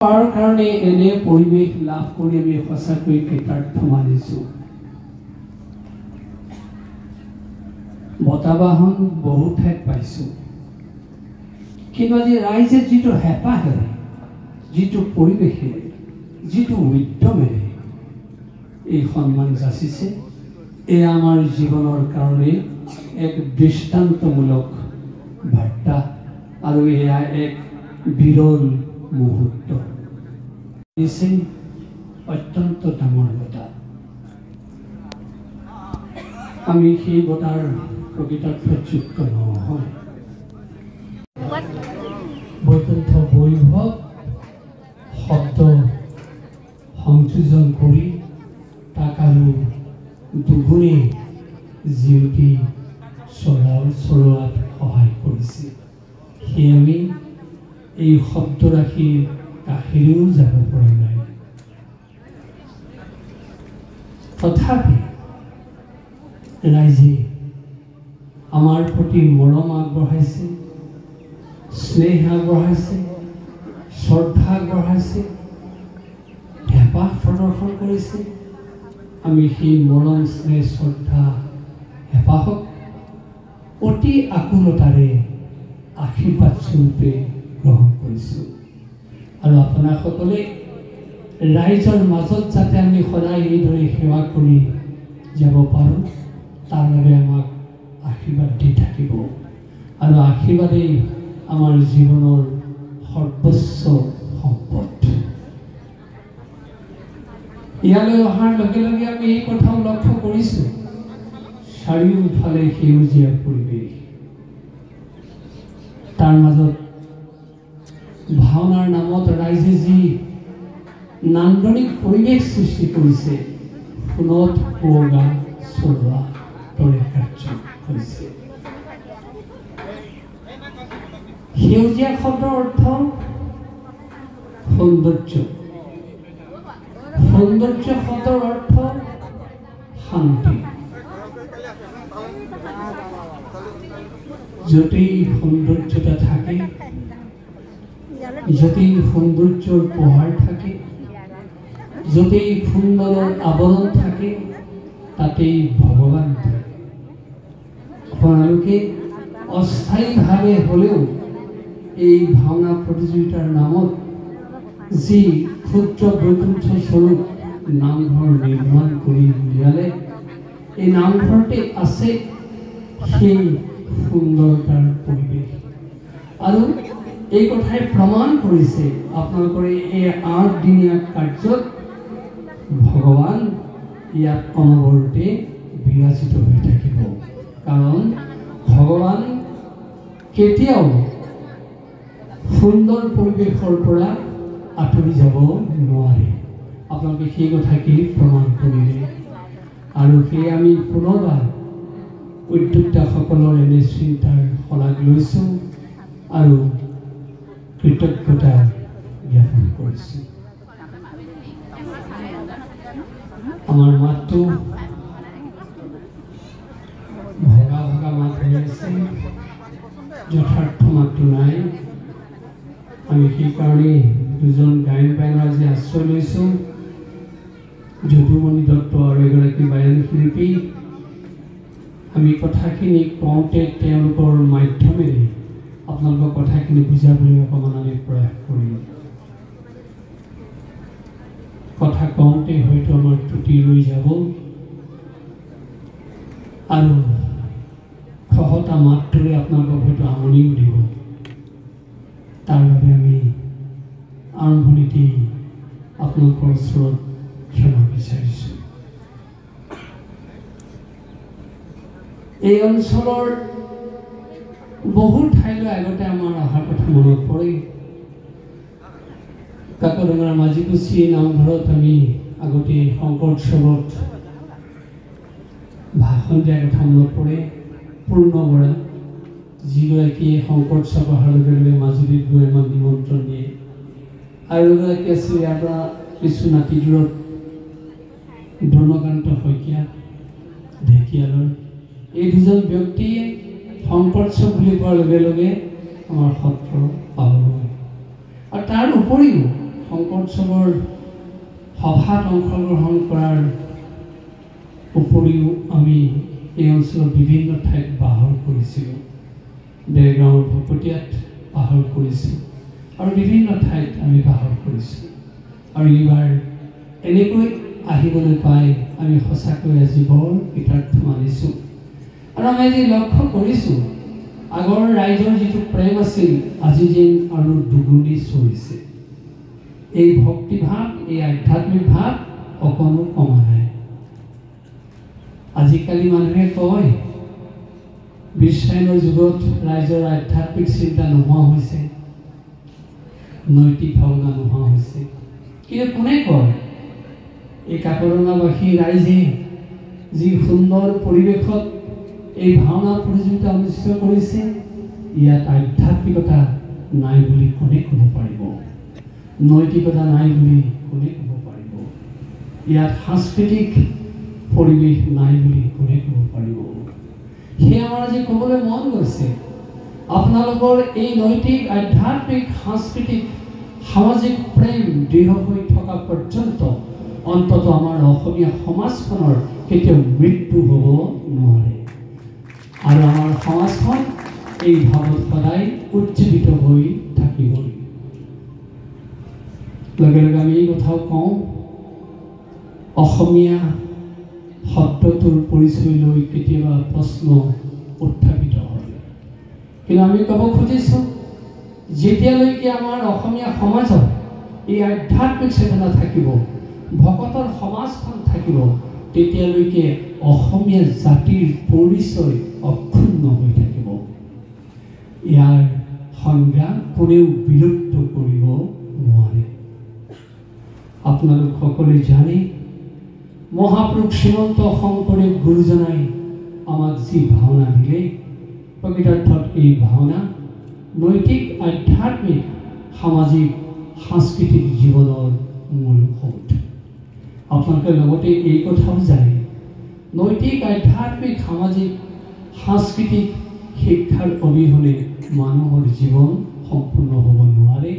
তাৰ কাৰণে এনে পৰিৱেশ লাভ কৰি আমি সঁচাকৈ কৃতাৰ্থ মানিছোঁ। বঁটা বাহন বহু ঠাইত পাইছোঁ, কিন্তু আজি ৰাইজে যিটো হেঁপাহেৰে, যিটো পৰিৱেশেৰে, যিটো উদ্যমেৰে এই সন্মান যাচিছে, এয়া আমাৰ জীৱনৰ কাৰণে এক দৃষ্টান্তমূলক বাৰ্তা আৰু এয়া এক বিৰল মুহূৰ্ত দিছে, অত্যন্ত ডাঙৰ বঁটা। আমি সেই বঁটাৰ প্ৰকৃতাৰ্থত যোগ্য নহয়। বৈকুণ্ঠ বৈভৱ শব্দ সংযোজন কৰি তাক আৰু দুগুণে জেউতি চলোৱাত সহায় কৰিছে। সেয়ে আমি এই শব্দৰাশিৰ কাষেৰেও যাব পৰা নাই। তথাপি ৰাইজে আমাৰ প্ৰতি মৰম আগবঢ়াইছে, স্নেহ আগবঢ়াইছে, শ্ৰদ্ধা আগবঢ়াইছে, হেঁপাহ প্ৰদৰ্শন কৰিছে। আমি সেই মৰম, স্নেহ, শ্ৰদ্ধা, হেঁপাহক অতি আকুলতাৰে আশীৰ্বাদ স্বৰূপে গ্ৰহণ কৰিছোঁ। আৰু আপোনাসকলে ৰাইজৰ মাজত যাতে আমি সদায় এইদৰে সেৱা কৰি যাব পাৰোঁ, তাৰ বাবে আমাক আশীৰ্বাদ দি থাকিব। আৰু আশীৰ্বাদেই আমাৰ জীৱনৰ সৰ্বোচ্চ সম্পদ। ইয়ালৈ অহাৰ লগে লগে আমি এই কথাও লক্ষ্য কৰিছোঁ, চাৰিওফালে সেউজীয়া পৰিৱেশ, তাৰ মাজত ভাওনাৰ নামত ৰাইজে যি নান্দনিক পৰিৱেশ সৃষ্টি কৰিছে, সোণত সুৱগা চলোৱা দৰে কাৰ্য হৈছে। সেউজীয়া শব্দৰ অৰ্থ সৌন্দৰ্য, সৌন্দৰ্য শব্দৰ অৰ্থ শান্তি। য'তেই সৌন্দৰ্যতা থাকে, য'তেই সৌন্দৰ্যৰ পোহাৰ থাকে, য'তেই সুন্দৰৰ আৱৰণ থাকে, তাতেই ভগৱান থাকে। আপোনালোকে অস্থায়ীভাৱে হ'লেও এই ভাওনা প্ৰতিযোগিতাৰ নামত যি ক্ষুদ্ৰ বৈকুণ্ঠ স্বৰূপ নামঘৰ নিৰ্মাণ কৰি উলিয়ালে, এই নামঘৰতে আছে সেই সুন্দৰতাৰ পৰিৱেশ। আৰু এই কথাই প্ৰমাণ কৰিছে আপোনালোকৰ এই 8দিনীয়া কাৰ্যত ভগৱান ইয়াত অনবৰতে বিৰাজিত হৈ থাকিব। কাৰণ ভগৱান কেতিয়াও সুন্দৰ পৰিৱেশৰ পৰা আঁতৰি যাব নোৱাৰে। আপোনালোকে সেই কথাকেই প্ৰমাণ কৰিলে। আৰু সেয়ে আমি পুনৰবাৰ উদ্যোক্তাসকলৰ এনে চিন্তাৰ শলাগ লৈছোঁ আৰু কৃতজ্ঞতা জ্ঞাপন কৰিছোঁ। আমাৰ মাতটো ভগা ভগা মাত হৈ আছে, যথাৰ্থ মাতটো নাই। আমি সেইকাৰণে দুজন গায়ন বায়নৰ আজি আশ্ৰয় লৈছোঁ, যদুমণি দত্ত আৰু এগৰাকী বায়ন শিল্পী। আমি কথাখিনি কওঁতে তেওঁলোকৰ মাধ্যমেৰে আপোনালোকৰ কথাখিনি বুজাবলৈ অকণমান আমি প্ৰয়াস কৰিম। কথা কওঁতে হয়তো আমাৰ ত্ৰুটি ৰৈ যাব আৰু খহটা মাতটোৰে আপোনালোকক হয়তো আমনিও দিব। তাৰ বাবে আমি আৰম্ভণিতেই আপোনালোকৰ ওচৰত ক্ষমা বিচাৰিছোঁ। এই অঞ্চলৰ বহু ঠাইলৈ আগতে আমাৰ অহাৰ কথা মনত পৰে। কাকডোঙাৰ মাজিকুচি নামঘৰত আমি আগতে শংকৰোৎসৱত ভাষণ দিয়াৰ কথা মনত পৰে। পূৰ্ণ বৰা যিগৰাকীয়ে শংকৰোৎসৱ অহাৰ লগে লগে মাজুলীত গৈ আমাক নিমন্ত্ৰণ দিয়ে। আৰু এগৰাকী আছিল ইয়াৰ পৰা কিছু নাতি দূৰত দ্ৰোণকান্ত শইকীয়া ঢেকীয়ালৰ। এই দুজন ব্যক্তিয়ে শংকৰোৎসৱ বুলি কোৱাৰ লগে লগে আমাৰ সত্ৰ পাবগৈ। আৰু তাৰ উপৰিও শংকৰ উৎসৱৰ সভাত অংশগ্ৰহণ কৰাৰ উপৰিও আমি এই অঞ্চলৰ বিভিন্ন ঠাইত বাহৰ কৰিছিলোঁ। দেৰগাঁৱৰ ভকতীয়াত বাহৰ কৰিছোঁ আৰু বিভিন্ন ঠাইত আমি বাহৰ কৰিছোঁ। আৰু এইবাৰ এনেকৈ আহিবলৈ পাই আমি সঁচাকৈ আজি বৰ কৃতাৰ্থ মানিছোঁ। আৰু আমি আজি লক্ষ্য কৰিছোঁ, আগৰ ৰাইজৰ যিটো প্ৰেম আছিল আজি যেন আৰু দুগুণি চৰিছে। এই ভক্তিভাৱ, এই আধ্যাত্মিক ভাৱ অকণো কমা নাই। আজিকালি মানুহে কয় বিশ্বায়নৰ যুগত ৰাইজৰ আধ্যাত্মিক চিন্তা নোহোৱা হৈছে, নৈতিক ভাৱনা নোহোৱা হৈছে। কিন্তু কোনে কয় এই কাকডোঙাবাসী ৰাইজে যি সুন্দৰ পৰিৱেশত এই ভাওনা প্ৰতিযোগিতা অনুষ্ঠিত কৰিছে, ইয়াত আধ্যাত্মিকতা নাই বুলি কোনে ক'ব পাৰিব? নৈতিকতা নাই বুলি কোনে ক'ব পাৰিব? ইয়াত সাংস্কৃতিক পৰিৱেশ নাই বুলি কোনে ক'ব পাৰিব? সেয়ে আমাৰ আজি ক'বলৈ মন গৈছে, আপোনালোকৰ এই নৈতিক, আধ্যাত্মিক, সাংস্কৃতিক, সামাজিক প্ৰেম দৃঢ় হৈ থকা পৰ্যন্ত অন্ততঃ আমাৰ অসমীয়া সমাজখনৰ কেতিয়াও মৃত্যু হ'ব নোৱাৰে। আৰু আমাৰ সমাজখন এই ভাৱত সদায় উজ্জীৱিত হৈ থাকিবই। লগে লগে আমি এই কথাও কওঁ, অসমীয়া শব্দটোৰ পৰিচয় লৈ কেতিয়াবা প্ৰশ্ন উত্থাপিত হয়। কিন্তু আমি ক'ব খুজিছোঁ, যেতিয়ালৈকে আমাৰ অসমীয়া সমাজত এই আধ্যাত্মিক চেতনা থাকিব, ভকতৰ সমাজখন থাকিব, তেতিয়ালৈকে অসমীয়া জাতিৰ পৰিচয় অক্ষুণ্ণ হৈ থাকিব। ইয়াৰ সংজ্ঞা কোনেও বিলুপ্ত কৰিব নোৱাৰে। আপোনালোক সকলোৱে জানে, মহাপুৰুষ শ্ৰীমন্ত শংকৰদেৱ গুৰুজনাই আমাক যি ভাওনা দিলে, প্ৰকৃতাৰ্থত এই ভাওনা নৈতিক, আধ্যাত্মিক, সামাজিক, সাংস্কৃতিক জীৱনৰ মূল সৌধ। আপোনালোকে লগতে এই কথাও জানে, নৈতিক, আধ্যাত্মিক, সামাজিক, সাংস্কৃতিক শিক্ষাৰ অবিহনে মানুহৰ জীৱন সম্পূৰ্ণ হ'ব নোৱাৰে,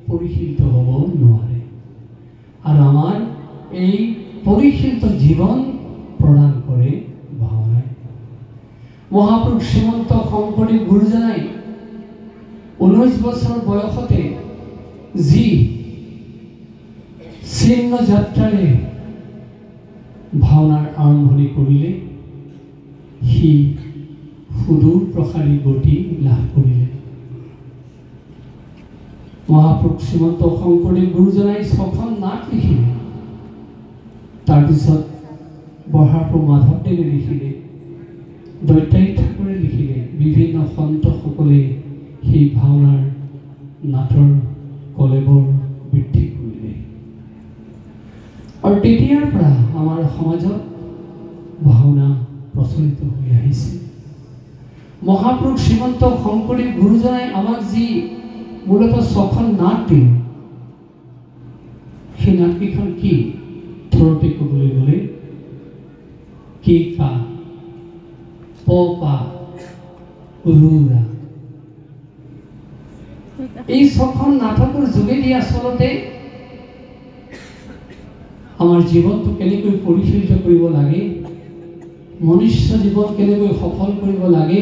পৰিশীলিত হ'ব নোৱাৰে। আৰু আমাৰ এই পৰিশীলিত জীৱন প্ৰদান কৰে ভাওনাই। মহাপুৰুষ শ্ৰীমন্ত শংকৰদেৱ গুৰুজনাই 19 বছৰ বয়সতে যি চিহ্ন যাত্ৰাৰে ভাওনাৰ আৰম্ভণি কৰিলে, সি সুদূৰ প্ৰসাৰী গতি লাভ কৰিলে। মহাপুৰুষ শ্ৰীমন্ত শংকৰদেৱ গুৰুজনাই 6খন নাট লিখিলে। তাৰপিছত বঢ়াৰপুৰ মাধৱদেৱে লিখিলে, দৈত্যাৰি ঠাকুৰে লিখিলে, বিভিন্ন সন্তসকলে সেই ভাওনাৰ নাটৰ কলেবৰ বৃদ্ধি কৰিলে। আৰু তেতিয়াৰ পৰা আমাৰ সমাজত ভাওনা প্ৰচলিত হৈ আহিছে। মহাপুৰুষ শ্ৰীমন্ত শংকৰদেৱ গুৰুজনাই আমাক যি মূলতঃ 6খন নাট দিলে, সেই নাটকেইখন কি? থৰতে ক'বলৈ গ'লে কে কা, প পা, ৰুৰা, এই 6খন নাটকৰ যোগেদি আচলতে আমাৰ জীৱনটো কেনেকৈ পৰিশীলিত কৰিব লাগে, মনুষ্য জীৱন কেনেকৈ সফল কৰিব লাগে,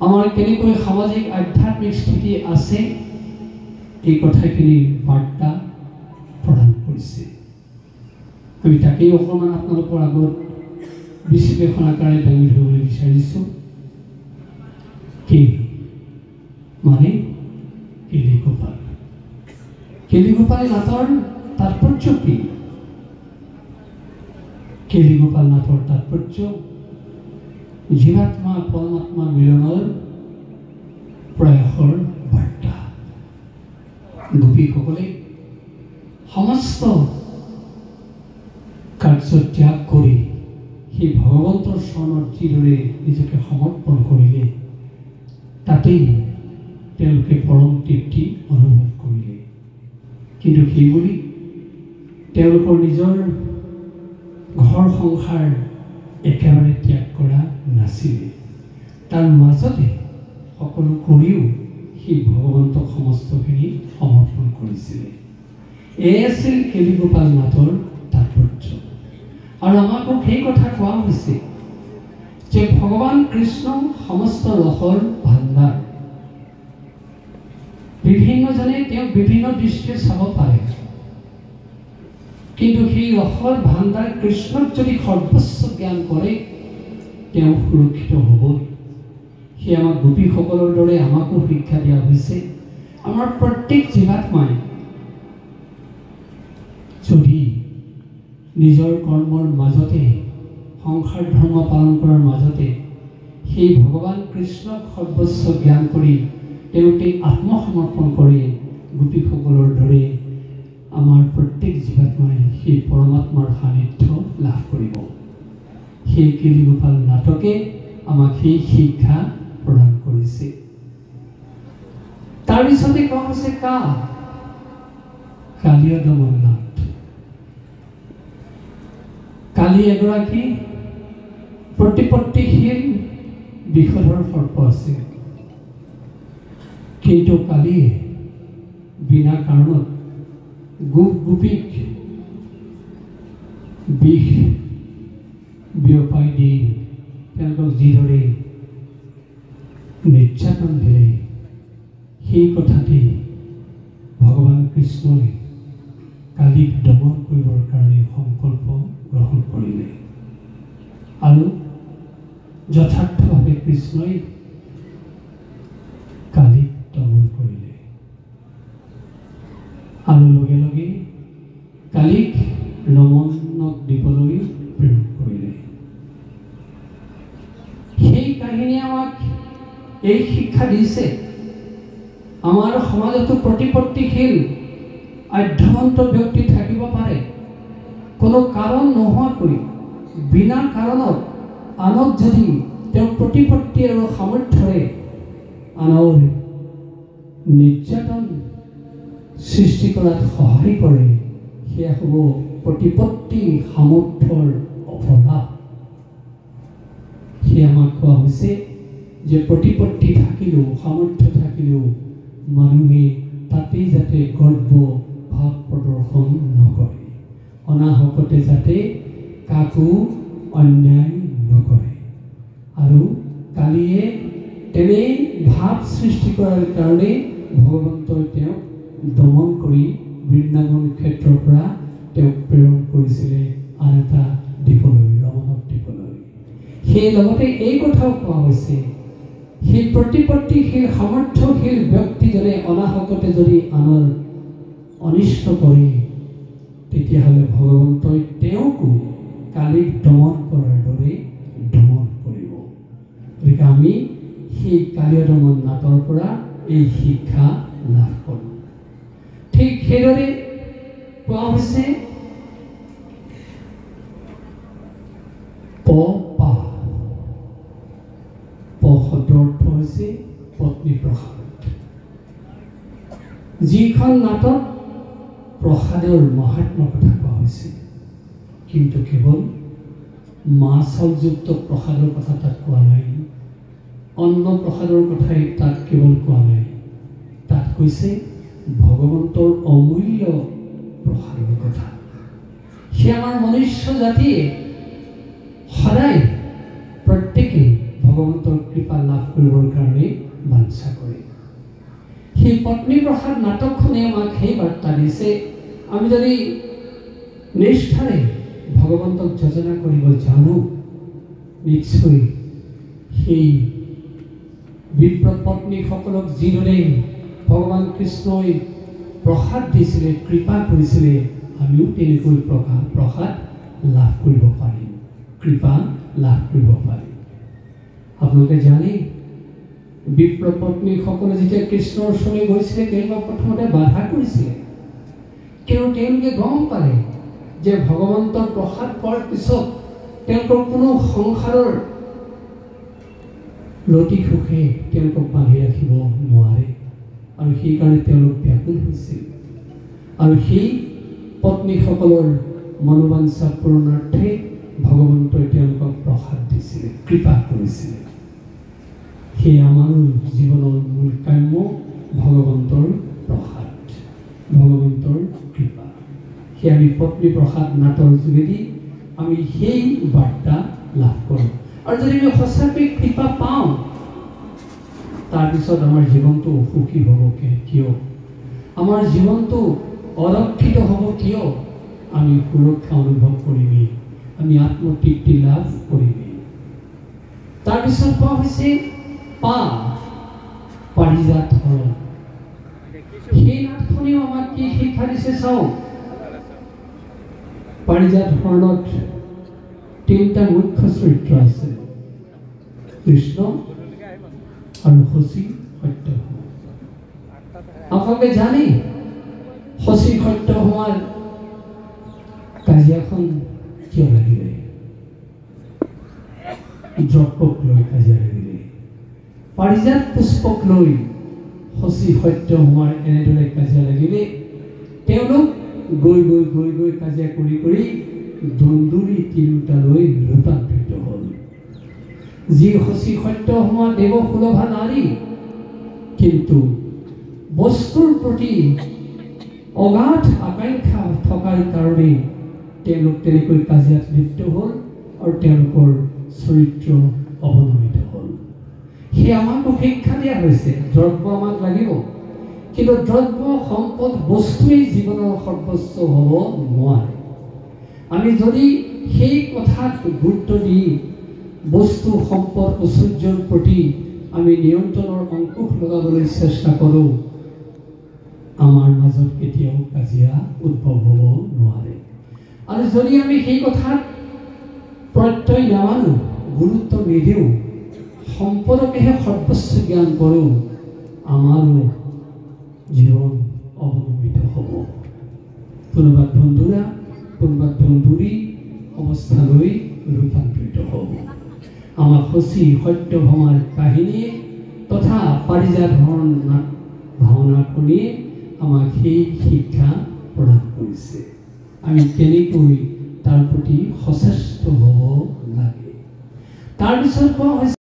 আমাৰ কেনেকৈ সামাজিক আধ্যাত্মিক স্থিতি আছে, এই কথাখিনিৰ বাৰ্তা প্ৰদান কৰিছে। আমি তাকেই অকণমান আপোনালোকৰ আগত বিশ্লেষণ আকাৰে দাঙি ধৰিবলৈ বিচাৰিছোঁ। কি মানে কেলিগোপাল? কেলিগোপাল নাটৰ তাৎপৰ্য কি? কেলিগোপাল নাটৰ তাৎপৰ্য জীৱাত্মা পৰমাত্মা মিলনৰ প্ৰয়াসৰ বাৰ্তা। গোপীসকলে সমস্ত কাৰ্য ত্যাগ কৰি সেই ভগৱন্তৰ চৰণত যিদৰে নিজকে সমৰ্পণ কৰিলে, তাতেই তেওঁলোকে পৰম তৃপ্তি অনুভৱ কৰিলে। কিন্তু সেইবুলি তেওঁলোকৰ নিজৰ ঘৰ সংসাৰ একেবাৰে ত্যাগ কৰা নাছিলে। তাৰ মাজতে সকলো কৰিও সেই ভগৱন্তক সমস্তখিনি সমৰ্পণ কৰিছিলে। এই আছিল কেলিগোপাল নাটৰ তাৎপৰ্য। আৰু আমাকো সেই কথা কোৱা হৈছে যে ভগৱান কৃষ্ণ সমস্ত ৰসৰ ভাণ্ডাৰ। বিভিন্নজনে তেওঁক বিভিন্ন দৃষ্টিৰে চাব পাৰে, কিন্তু সেই ৰসৰ ভাণ্ডাৰ কৃষ্ণক যদি সৰ্বস্ব জ্ঞান কৰে তেওঁ সুৰক্ষিত হ'বই। সেই আমাক গোপীসকলৰ দৰে আমাকো শিক্ষা দিয়া হৈছে, আমাৰ প্ৰত্যেক জীৱাত্মাই যদি নিজৰ কৰ্মৰ মাজতে, সংসাৰ ধৰ্ম পালন কৰাৰ মাজতে সেই ভগৱান কৃষ্ণক সৰ্বস্ব জ্ঞান কৰি তেওঁতে আত্মসমৰ্পণ কৰে, গোপীসকলৰ দৰে আমাৰ প্ৰত্যেক জীৱাত্মাই সেই পৰমাত্মাৰ সান্নিধ্য লাভ কৰিব। সেই কেলিগোপাল নাটকে আমাক সেই শিক্ষা প্ৰদান কৰিছে। তাৰপিছতে কোৱা হৈছে কালীয় দমন নাট। কালী এগৰাকী প্ৰতিপত্তিশীল বিষধৰ সৰ্প আছিল, কিন্তু কালীয়ে বিনা কাৰণত গোপ গোপীক বিষ বিয়পাই দি তেওঁলোকক যিদৰে নিৰ্যাতন দিলে, সেই কথাতেই ভগৱান কৃষ্ণই কালীক দমন কৰিবৰ কাৰণে সংকল্প গ্ৰহণ কৰিলে। আৰু যথাৰ্থভাৱে কৃষ্ণই কালীক দমন কৰিলে আৰু লগে লগে কালীক ৰমণক দিবলৈ প্ৰেৰণ কৰিলে। সেই কাহিনীয়ে আমাক এই শিক্ষা দিছে, আমাৰ সমাজতো প্ৰতিপত্তিশীল আঢ্যৱন্ত ব্যক্তি থাকিব পাৰে, কোনো কাৰণ নোহোৱাকৈ বিনা কাৰণত আনক যদি তেওঁৰ প্ৰতিপত্তি আৰু সামৰ্থ্যৰে আনৰ নিৰ্যাতন সৃষ্টি কৰাত সহায় কৰে, সেয়া হ'ব প্ৰতিপত্তি সামৰ্থ্যৰ অপৰাধ। সেয়া আমাক কোৱা হৈছে যে প্ৰতিপত্তি থাকিলেও, সামৰ্থ্য থাকিলেও মানুহে তাতেই যাতে গৰ্ব ভাৱ প্ৰদৰ্শন নকৰে, অনাহকতে যাতে কাকো অন্যায় নকৰে। আৰু কালীয়ে তেনে ভাৱ সৃষ্টি কৰাৰ কাৰণে ভগৱন্তই তেওঁক দমন কৰি বৃন্দাবন ক্ষেত্ৰৰ পৰা তেওঁক প্ৰেৰণ কৰিছিলে আন এটা দ্বীপলৈ, ৰমণক দ্বীপলৈ। সেই লগতে এই কথাও কোৱা হৈছে, সেই প্ৰতিপত্তিশীল সামৰ্থ্যশীল ব্যক্তিজনে অনাহকতে যদি আনৰ অনিষ্ট কৰে, তেতিয়াহ'লে ভগৱন্তই তেওঁকো কালীক দমন কৰাৰ দৰে দমন কৰিব। গতিকে আমি সেই কালীয় দমন নাটৰ পৰা এই শিক্ষা লাভ কৰোঁ। ঠিক সেইদৰে কোৱা হৈছে প পা। প শব্দৰ অৰ্থ হৈছে পত্নী প্ৰসাদ। যিখন নাটত প্ৰসাদৰ মহাত্ম্যৰ কথা কোৱা হৈছে, কিন্তু কেৱল মাছযুক্ত প্ৰসাদৰ কথা তাত কোৱা নাই, অন্ন প্ৰসাদৰ কথাই তাত কেৱল কোৱা নাই, তাত কৈছে ভগৱন্তৰ অমূল্য প্ৰসাদৰ কথা। সেই আমাৰ মনুষ্য জাতিয়ে সদায় প্ৰত্যেকেই ভগৱন্তৰ কৃপা লাভ কৰিবৰ কাৰণে বাঞ্ছা কৰে। সেই পত্নী প্ৰসাদ নাটকখনে আমাক সেই বাৰ্তা দিছে, আমি যদি নিষ্ঠাৰে ভগৱন্তক যজনা কৰিব জানো, নিশ্চয় সেই বিপ্ৰ পত্নীসকলক যিদৰে ভগৱান কৃষ্ণই প্ৰসাদ দিছিলে, কৃপা কৰিছিলে, আমিও তেনেকৈ প্ৰসাদ লাভ কৰিব পাৰিম, কৃপা লাভ কৰিব পাৰিম। আপোনালোকে জানে, বিপ্ৰ পত্নীসকলে যেতিয়া কৃষ্ণৰ ওচৰলৈ গৈছিলে, তেওঁলোকক প্ৰথমতে বাধা কৰিছিলে, কিন্তু তেওঁলোকে গম পালে যে ভগৱন্তৰ প্ৰসাদ পোৱাৰ পিছত তেওঁলোকৰ কোনো সংসাৰৰ ৰতি সুখে তেওঁলোকক বান্ধি ৰাখিব নোৱাৰে, আৰু সেইকাৰণে তেওঁলোক ব্যাকুল হৈছিল। আৰু সেই পত্নীসকলৰ মনোবাঞ্ছা পূৰণাৰ্থে ভগৱন্তই তেওঁলোকক প্ৰসাদ দিছিলে, কৃপা কৰিছিলে। সেই আমাৰ জীৱনৰ মূল কাম্য ভগৱন্তৰ প্ৰসাদ, ভগৱন্তৰ কৃপা। সেই আমি পত্নী প্ৰসাদ নাটৰ যোগেদি আমি সেই বাৰ্তা লাভ কৰোঁ। আৰু যদি আমি সঁচাকৈ কৃপা পাওঁ, তাৰপিছত আমাৰ জীৱনটো সুখী হ'ব কিয়? আমাৰ জীৱনটো অৰক্ষিত হ'ব কিয়? আমি সুৰক্ষা অনুভৱ কৰিমেই, আমি আত্মতৃপ্তি লাভ কৰিমেই। তাৰপিছত কোৱা হৈছে পাৰিজাত হৰণ। সেই নাটখনেও আমাক কি শিক্ষা দিছে চাওক। পাৰিজাত হৰণত তিনিটা মুখ্য চৰিত্ৰ আছে, কৃষ্ণ আৰু শচী সত্যভামা। আপোনালোকে জানে শচী সত্যভামাৰ কাজিয়াখন কিয় লাগিলে? দ্ৰব্যক লৈ কাজিয়া লাগিলে। পাৰিজাত পুষ্পক লৈ শচী সত্যভামাৰ এনেদৰে কাজিয়া লাগিলে। তেওঁলোক গৈ গৈ গৈ গৈ কাজিয়া কৰি কৰি দন্দুৰী তিৰোতালৈ ৰূপান্তৰিত হ'ল। যি শচী সত্যভামা দেৱসুলভা নাৰী, কিন্তু বস্তুৰ প্ৰতি অগাধ আকাংক্ষা থকাৰ কাৰণে তেওঁলোক তেনেকৈ কাজিয়াত লিপ্ত হ'ল আৰু তেওঁলোকৰ চৰিত্ৰ অৱনমিত হ'ল। সেই আমাকো শিক্ষা দিয়া হৈছে, দ্ৰব্য আমাক লাগিব, কিন্তু দ্ৰব্য সম্পদ বস্তুৱেই জীৱনৰ সৰ্বস্ব হ'ব নোৱাৰে। আমি যদি সেই কথাত গুৰুত্ব দি বস্তু সম্পদ ঐশ্বৰ্যৰ প্ৰতি আমি নিয়ন্ত্ৰণৰ অংকুশ লগাবলৈ চেষ্টা কৰোঁ, আমাৰ মাজত কেতিয়াও কাজিয়া উদ্ভৱ হ'ব নোৱাৰে। আৰু যদি আমি সেই কথাত প্ৰত্যয় নামানো, গুৰুত্ব নিদিওঁ, সম্পদকেহে সৰ্বস্ব জ্ঞান কৰোঁ, আমাৰো জীৱন অৱনমিত হ'ব। কোনোবা দন্দুৰা, কোনোবা দন্দুৰী অৱস্থালৈ ৰূপান্তৰিত হ'ব। আমাৰ শচী সত্যভামাৰ কাহিনীয়ে তথা পাৰিজাত হৰণ ভাওনাখনিয়ে আমাক সেই শিক্ষা প্ৰদান কৰিছে। আমি কেনেকৈ তাৰ প্ৰতি সচেষ্ট হ'ব লাগে। তাৰপিছত কোৱা হৈছে